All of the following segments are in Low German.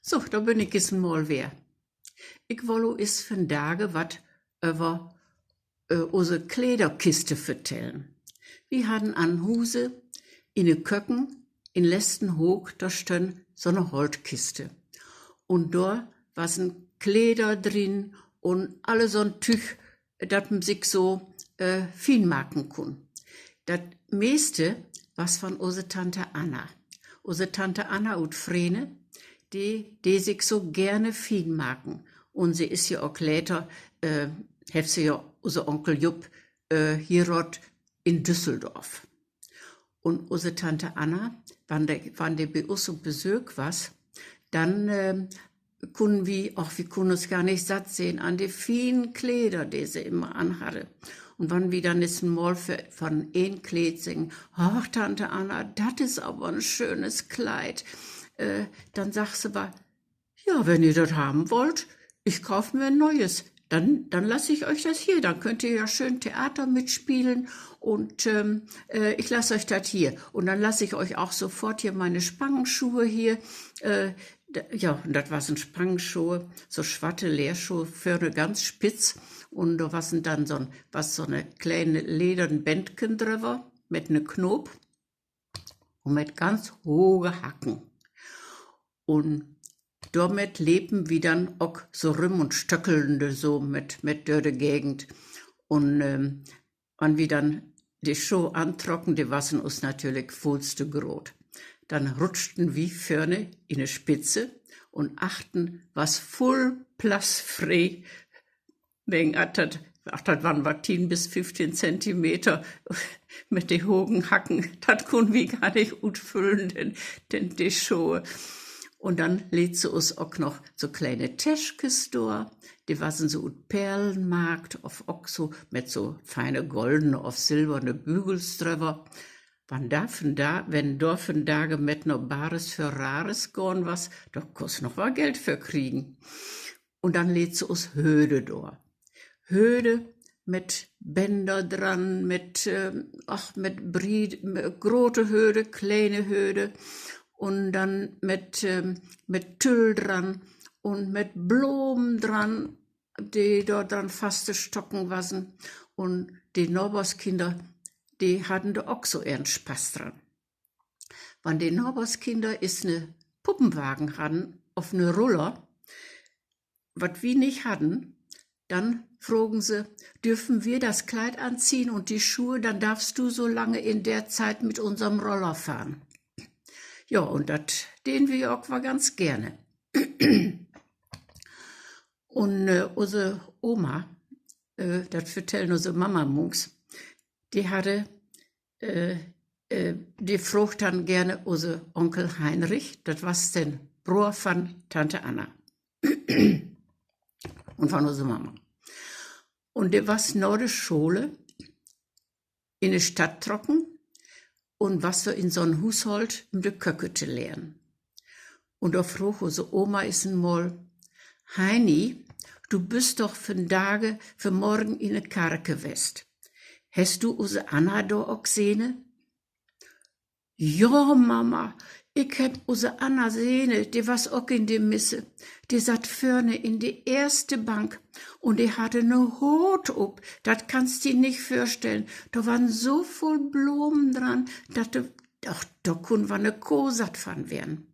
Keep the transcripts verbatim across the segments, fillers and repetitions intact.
So, dor bün ik is mal weer. Ik woll is vandage wat över use Klederkiste vertellen. Wi hadden an Huse in de Köken, in letzten Hook, dor stönn so'ne Holtkiste. Un dor wassen Kleder drin un alle so'n Tüüg, dat man sik so fien maken kunn. Dat meeste was van use Tante Anna. Use Tante Anna ut Vrene, de dee sik so gerne fien maken. Un se is ja ok later, hett se ja use Onkel Jupp hieraadt in Düsseldorf. Un use Tante Anna, wann de bi us op Besöök was, denn kunnen wi, och, wi kunnen us gar nich satt sehn an de fienen Kleder, de se immer anhadde. Un wann wi denn is mal van een Kleed seggen: Ach, Tante Anna, dat is aver en schönes Kleid, denn sagg se: Ja, wenn ihr das haben wollt, ich kauf mir ein neues. Dann, dann lasse ich euch das hier. Dann könnt ihr ja schön Theater mitspielen und ich lasse euch das hier. Und dann lasse ich euch auch sofort hier meine Spangenschuhe hier. Ja, un dat wassen Spangenschoh, so swatte Leerschoh, vörne ganz spitz. Un dor wassen denn so'n, was so'ne kleine ledern Bändken dröver mit 'ne Knoop un mit ganz hoge Hacken. Un dormit lepen wi denn ok so rüm un stöckeln dor so mit, mit dör de Gegend. Un wann wi denn de Schoh antrocken, de wassen us natürlich vull to groot, denn rutschten wi vörne in de Spitze un achtern was vull Platz free. Wegen at dat, ach, dat wassen wat tien bis fieftien Zentimeter mit de hogen Hacken, dat kunnen wi gar nich utfüllen, den, den, de Schoh. Un denn leet se us ok noch so kleine Täschkes dor, de wassen so ut Perlen maakt of ok so mit so fiene goldene of silverne Bügels dröver. Wann dor, wenn dor vandage mit na Bares för Rares gahn was, dor kunns noch wat Geld för kriegen. Un denn leet se us Höde dor. Höde mit Bänder dran, mit, ach, mit grote Höde, kleine Höde. Un denn mit, mit Tüll dran un mit Blomen dran, de dor dran faststoken wassen. Un de Naberskinner, de hadden dor ok so ehren Spaß dran. Wann de Naberskinner is 'ne Puppenwagen hadden of 'ne Ruller, wat wi nich hadden, denn frogen se: Dürfen wir das Kleid anziehen und die Schuhe? Dann darfst du so lange in der Zeit mit unserem Roller fahren. Ja, un dat deen wi ok wall ganz gerne. Un use Oma, dat vertellen use Mama muks, de hadde, de fraagt denn gerne use Onkel Heinrich, dat was den Broer van Tante Anna un van use Mama. Un de was na de Schole in de Stadt trocken un was so in so'n Huusholt, üm de Köke to lehren. Un dor fraag use Oma is eenmal: Heini, du büst doch vandage, vanmorgen in de Karke west. Hest du use Anna dor ok sehne? Ja, Mama, ik hebb use Anna sehne, de was ok in de Misse. De satt vörne in de eerste Bank un de hadde 'ne Hoot op, dat kannst di nich vörstellen. Dor wassen so vull Blomen dran, dat, ach, dor kunn wall 'ne Koh satt van weern.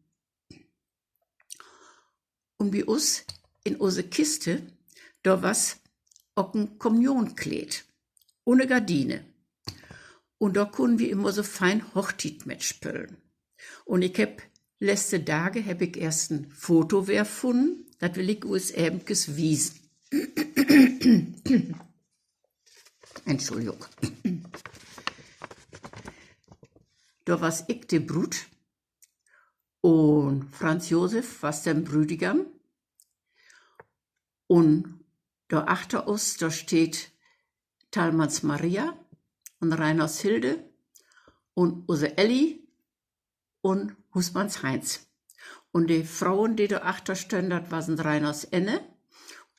Un bi us in use Kiste, dor was ok en Kommunionkleed un 'ne Gardine. Un dor kunnen wi immer so fein Hochtiet mit spölen. Un ik hebb, letzte Dage hebb ik eerst en Foto weer funnen, dat will ik us evenkes wiesen. Entschuldigung. Dor was ik de Bruut un Franz Josef was den Brüdigam. Un dor achter us, dor steht Tallmanns Maria un Reiners Hilde un use Elli un Huusmanns Heinz. Un de Froen, de dor achter stönnen, dat wassen Reiners Enne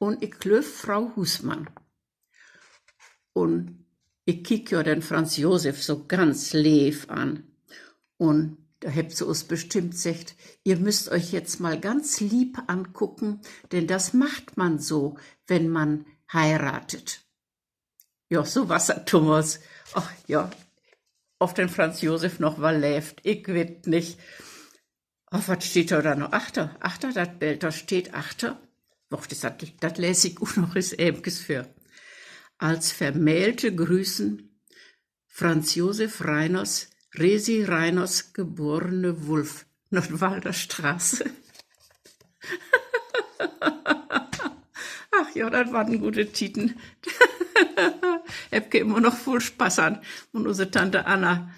un, ik glööv, Fro Huusmann. Un ik kiek jo den Franz Josef so ganz leev an. Un Dor hebbt se us bestimmt seggt: Ihr müsst euch jetzt mal ganz lieb angucken, denn das macht man so, wenn man heiratet. Ja, so was dat, Thomas. Ach ja, of den Franz Josef noch wall leevt, ik weet nich. Of wat steht dor denn noch achter? Achter dat Beld, dor steht achter. Wacht, is dat, dat lees ik ok noch eens evenkes vör. Als Vermählte grüßen Franz Josef Reiners, Resi Reiners, geborene Wulf, Nordwalder Straße. Ach ja, dat waren gode Tieden. Hebb ik immer noch vull Spaß an. Un use Tante Anna,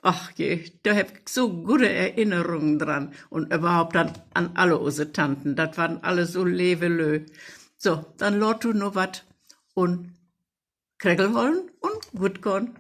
ach je, dor hebb ik so gode Erinnerungen dran. Un överhaupt an, an alle use Tanten. Dat waren alle so leve Lö. So, denn laat du nu wat un kregel hollen un goot gahn.